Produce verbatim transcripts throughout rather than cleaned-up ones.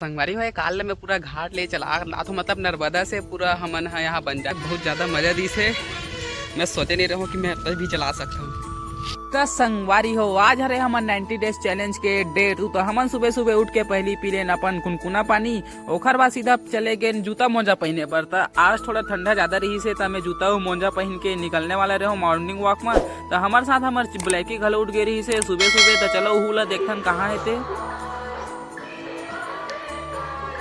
संगवारी हो, काल ले मैं पूरा घाट ले चला लाथों, मतलब नर्मदा से पूरा हमन ह यहाँ बंजार, बहुत ज्यादा मजा दिस हे। मैं सोचे नहीं रहूँ कि मैं अतका भी चला सकता हूँ। त संगवारी हो, आज हरे हमर नाइंटी डेज चैलेंज के डे टू। तो हमन सुबह सुबह उठ के पहली पी लेन अपन कुनकुना पानी, ओखर बाद सीधा चले गेन जूता मोजा पहने बर। त आज थोड़ा ठंडा ज्यादा रहिस हे, त मैं जूता अउ मोजा पहन के निकलने वाला रहूँ मॉर्निंग वॉक में। त हमर साथ हमर ब्लैकी घलो उठ गे रहिस हे सुबह सुबह। त चलो उहू ला देखथन कहाँ हे ते।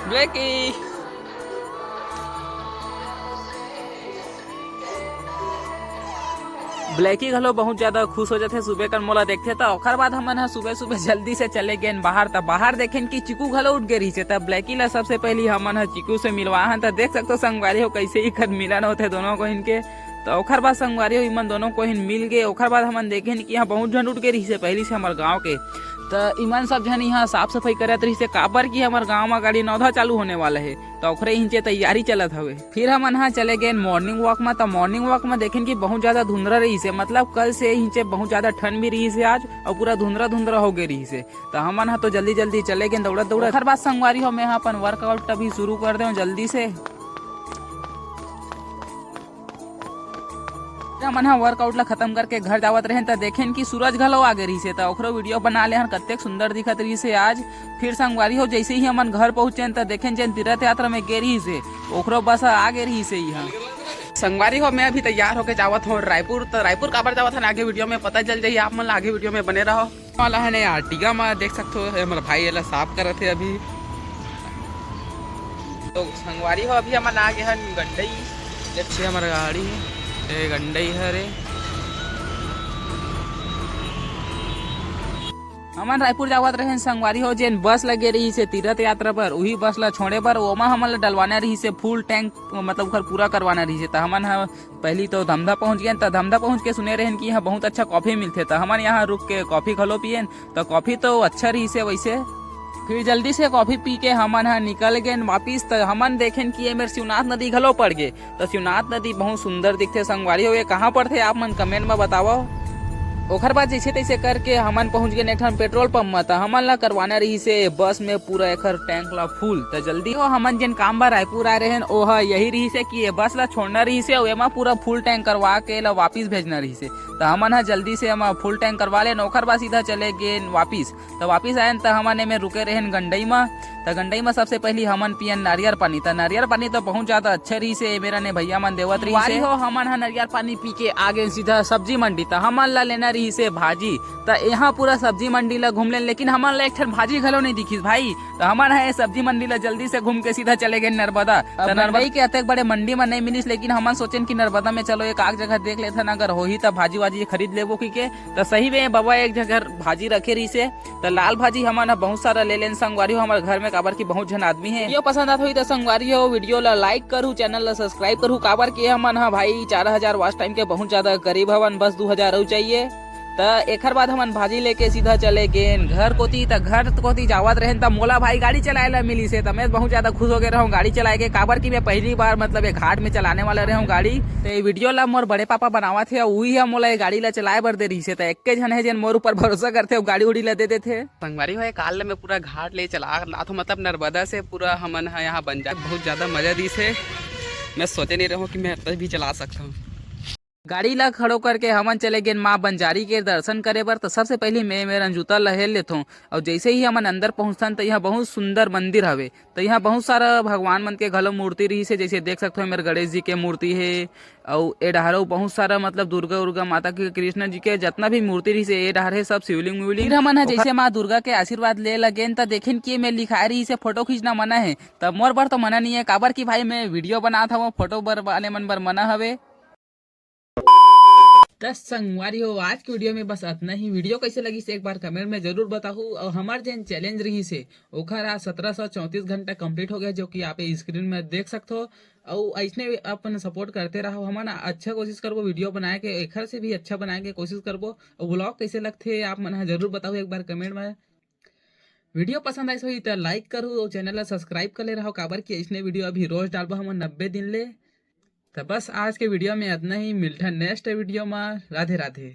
ब्लैकी। ब्लैकी घलो बहुत ज्यादा खुश हो जाथे सुबह कर मोला देखथे। त ओखर बाद हमन ह सुबह सुबह जल्दी से चले गेन बाहर। त बाहर देखेन कि चिकू घलो उठ गे रहिस हे। त ब्लैकी ला सबसे पहली हमन ह चिकू से मिलवा हन। त देख सकथो संगवारी हो, कैसे ही कर मिलन होथे दोनों कोहिन के। त ओखर बाद संगवारी हो, इमन दोनों कोहिन मिल गे। ओखर बाद हमन देखेन कि यहाँ बहुत झन उठ गे रहिस हे पहली से हमर गाँव के। त इमन सब झन यहाँ साफ सफाई करत रहिस हे, काबर कि हमर गाँव म गाड़ी नौधा चालू होने वाला हे। त ओखरे हिंचे तैयारी चलत हवे। फिर हमन ह चले गेन मॉर्निंग वॉक म। त मॉर्निंग वॉक म देखेन कि बहुत ज्यादा धुंधरा रहिस हे, मतलब कल से हिंचे बहुत ज्यादा ठंड भी रहिस हे आज, अउ पूरा धुंधरा धुंधरा हो गे रहिस हे। त हमन ह तो जल्दी जल्दी चले गेन दौड़त दौड़त। ओखर बाद संगवारी हो, मैं ह अपन वर्कआउट अभी शुरू कर देव जल्दी से। हमन ह वर्कआउट ला खत्म करके घर जावत रहेन, त देखेन कि सूरज घलो आ गे रहिस हे, त ओखरो वीडियो बना ले हन, कतेक सुंदर दिखत रहिस हे आज। फिर संगवारी हो, जैसे ही हमन घर पहुंचेन, त देखेन जेन तीर्थ यात्रा में गे रहिस हे, ओखरो बस आ गे रहिस हे इहाँ। संगवारी हो, मैं अभी तैयार होके जावत हूँ रायपुर। त रायपुर काबर जावत हन, आगे वीडियो में पता चल जाही आप मन ला, आगे वीडियो में बने रहो। वाला है ने आर्टिगा में देख सकथो, ये हमर भाई एला साफ करत हे अभी। तो संगवारी हो, अभी हमन आ गे हन गंडई। जब से हमर गाड़ी हे, ये गंडई हरे। हमन रायपुर जावत रहेन संगवारी हो, जेन बस लगे रहिस हे तीर्थ यात्रा बर, उही बस ला छोड़े बर, ओमा हमन ला डलवाना रहिस हे फुल टैंक, मतलब ओखर पूरा करवाना रहिस हे। त हमन ह पहली तो धमधा पहुंच गेन, त धमधा पहुंच के सुने रहेन कि यहाँ बहुत अच्छा कॉफी मिलथे, त हमन यहाँ रुक के कॉफी घलो पियेन। त कॉफी तो अच्छा रहिस हे वैसे। फिर जल्दी से कॉफी पी के हमन ह निकल गेन वापिस। त हमन देखेन कि ये मेर शिवनाथ नदी घलो पड़ गे। त शिवनाथ नदी बहुत सुंदर दिखथे संगवारी हो, ये कहाँ पड़थे आप मन कमेंट में बतावव। ओखर बाद जैसे तैसे करके हमन पहुंच गेन एक ठन पेट्रोल पंप म। त हमन ला करवाना रहिस हे बस में पूरा एखर टैंक ला फुल। त जल्दी हो, हमन जेन काम बर रायपुर आए रहेन, ओह यही रहिस हे कि ये बस ला छोड़ना रहिस हे अउ एमा पूरा फुल टैंक करवा के एला वापिस भेजना रहिस हे। त हमन ह जल्दी से एमा फुल टैंक करवा लेन, ओखर बाद सीधा चले गेन वापिस। त वापिस आयन त हमन एमे रुके रहेन गंडई म। त गंडई म सबसे पहली हमन पियन नारियर पानी। त नारियर पानी तो बहुत ज्यादा अच्छा रहिस हे, ए मेर ने भैया मन देवत रहिस हे। संगवारी हो, हमन ह नारियर पानी पी के आ गेन सीधा सब्जी मंडी। त हमन ला लेना रहिस हे भाजी। त यहाँ पूरा सब्जी मंडी ला घूम लेन, लेकिन हमन ला एक ठन भाजी घलो नहीं दिखिस भाई। त हमन ह ये सब्जी मंडी ला जल्दी से घूम के सीधा चले गेन नर्मदा। त अब नर्मदा के अतेक बड़े मंडी म नहीं मिलिस, लेकिन हमन सोचेन कि नर्मदा में चलो एक आग जगह देख लेथन, अगर होही त भाजी वाजी खरीद लेबो कहिके। त सही में बबा एक जगह भाजी रखे रहिस हे। त लाल भाजी हमन ह बहुत सारा ले लेन संगवारी हो हमर घर में, काबर कि बहुत झन आदमी हे। वीडियो पसंद आत होही त संगवारी हो, वीडियो ला लाइक करू, चैनल ला सब्सक्राइब करू, काबर कि हमन ह भाई चार हजार वॉच टाइम के बहुत ज्यादा करीब हवन, बस दू हजार अउ चाहिए। त एखर बाद हमन भाजी लेके सीधा चले गेन घर कोती। त घर कोती जावत रहेन त मोला भाई गाड़ी चलाए ला मिलिस हे, त मैं बहुत ज्यादा खुश हो गे रहूँ गाड़ी चलाए के, काबर कि मैं पहली बार मतलब ये घाट में चलाने वाला रहूँ गाड़ी। त ये वीडियो ला मोर बड़े पापा बनावत हे, उही ह मोला ये गाड़ी ला चलाए बर दे रहिस हे। त एक्के झन हे जेन मोर ऊपर भरोसा करथे, अउ गाड़ी उड़ी ला दे देथे। संगवारी हो, काल ले मैं पूरा घाट ले चला लाथों, मतलब नर्मदा से पूरा हमन ह यहाँ बंजार, बहुत ज्यादा मजा दिस हे। मैं सोचे नहीं रहूँ कि मैं अतका भी चला सकता हूँ। गाड़ी ला खड़ो करके हमन चले गेन माँ बंजारी के दर्शन करे बर। त सबसे पहली मैं मेरन जूता ला हेर लेथों, अउ जैसे ही हमन अंदर पहुँचथन त यहाँ बहुत सुंदर मंदिर हवे। त यहाँ बहुत सारा भगवान मन के घलो मूर्ति रहिस हे, जैसे देख सकथो, ए मेर गणेश जी के मूर्ति हे, अउ ए डहर अउ बहुत सारा, मतलब, दुर्गा उर्गा माता के, कृष्ण जी के जतना भी मूर्ति रहिस हे, ए डहर हे सब शिवलिंग विवलिंग। फिर हमन ह जैसे माँ दुर्गा के आशीर्वाद ले लगेन, त देखेन कि ए मेर लिखाए रहिस हे, फोटो खींचना मना हे। त मोर बर तो मना नहीं है, काबर कि भाई मैं वीडियो बनात हवं, फोटो बर वाले मन बर मना हवे। त संगवारी हो, आज के वीडियो में बस अतना ही। वीडियो कैसे लगिस एक बार कमेंट में जरूर बताहू, अउ हमर जेन चैलेंज रहिस हे, ओखर आज सत्रह सौ चौंतीस घंटा कंप्लीट हो गया, जो कि आप ये स्क्रीन में देख सकथो। अउ ऐसने अपन सपोर्ट करते रहो, हमन अच्छा कोशिश करबो वीडियो बनाए के, एखर से भी अच्छा बनाए के कोशिश करबो। अउ व्लॉग कैसे लगथे आप मन ह जरूर बताहू एक बार कमेंट में। वीडियो पसंद आइस होही त लाइक करू अउ चैनल ला सब्सक्राइब कर ले रहो, काबर कि ऐसने वीडियो अभी रोज डालबो हमन नब्बे दिन ले। त बस आज के वीडियो में अतना ही, मिलथन नेक्स्ट वीडियो में। राधे राधे।